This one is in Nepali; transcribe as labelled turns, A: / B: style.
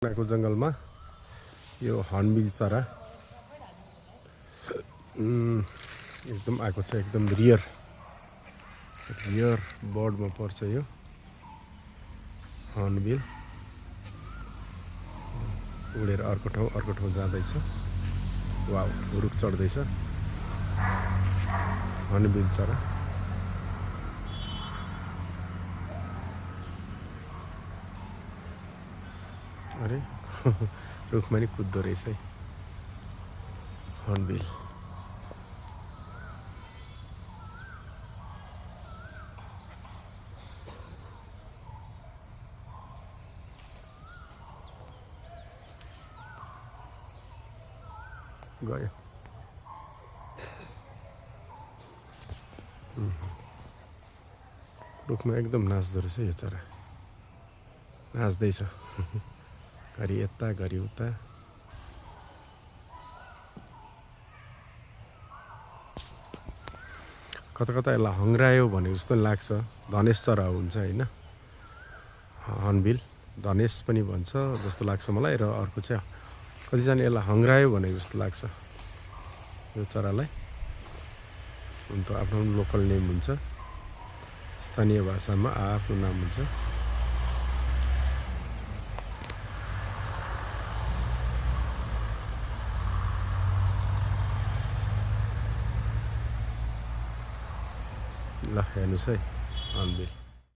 A: को जङ्गलमा यो हर्नबिल चरा एकदम आएको छ। एकदम रियर बर्डमा पर्छ यो हर्नबिल। उडेर अर्को ठाउँ जाँदैछ। वाउ, रुख चढ्दैछ हर्नबिल चरा। अरे रुखमा नि कुद्दो रहेछ है हर्नबिल। गयो। रुखमा एकदम नाच्दो रहेछ यो चरा। नाच्दैछ घरि यता घरि उता। कता कता यसलाई हङ्ग्रायो भनेको जस्तो लाग्छ। धनेश चरा हुन्छ होइन, हर्नबिल धनेश पनि भन्छ जस्तो लाग्छ मलाई। र अर्को चाहिँ कतिजना यसलाई हङ्ग्रायो भनेको जस्तो लाग्छ यो चरालाई। अन्त आफ्नो लोकल नेम हुन्छ, स्थानीय भाषामा आफ्नो नाम हुन्छ। ल हेर्नुहोस् है हर्नबिल।